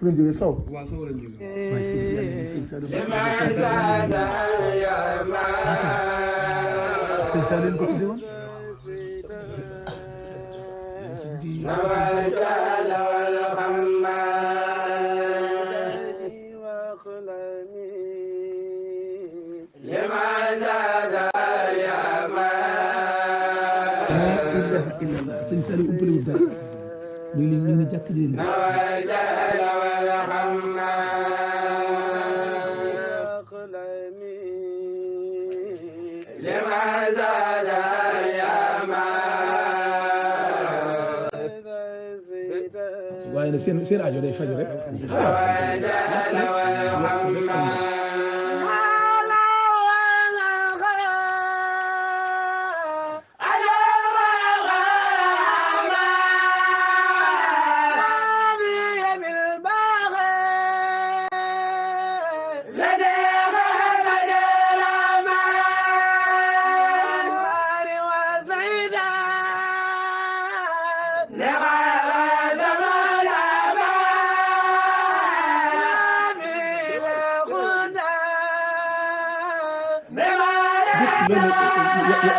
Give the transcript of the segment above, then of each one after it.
fu ngeen jógee Sow. waaw Sow lañ jógee. waaye sëñ bi yàlla na sëñ Saliou. sëñ Saliou ko tuddee woon. sëñ Saliou umpale wu dara ñu ngi jàkk di leen waaye nag seen aajo day faju rek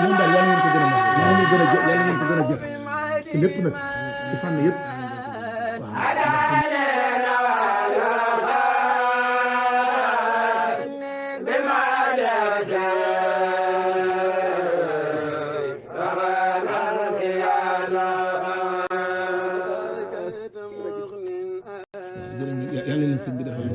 moom daal yàlla ngeen ko gën a mën yàlla ngeen ko gën a jëf ci lépp nag ci fànn yëpp yàlla leen sëñ bi defal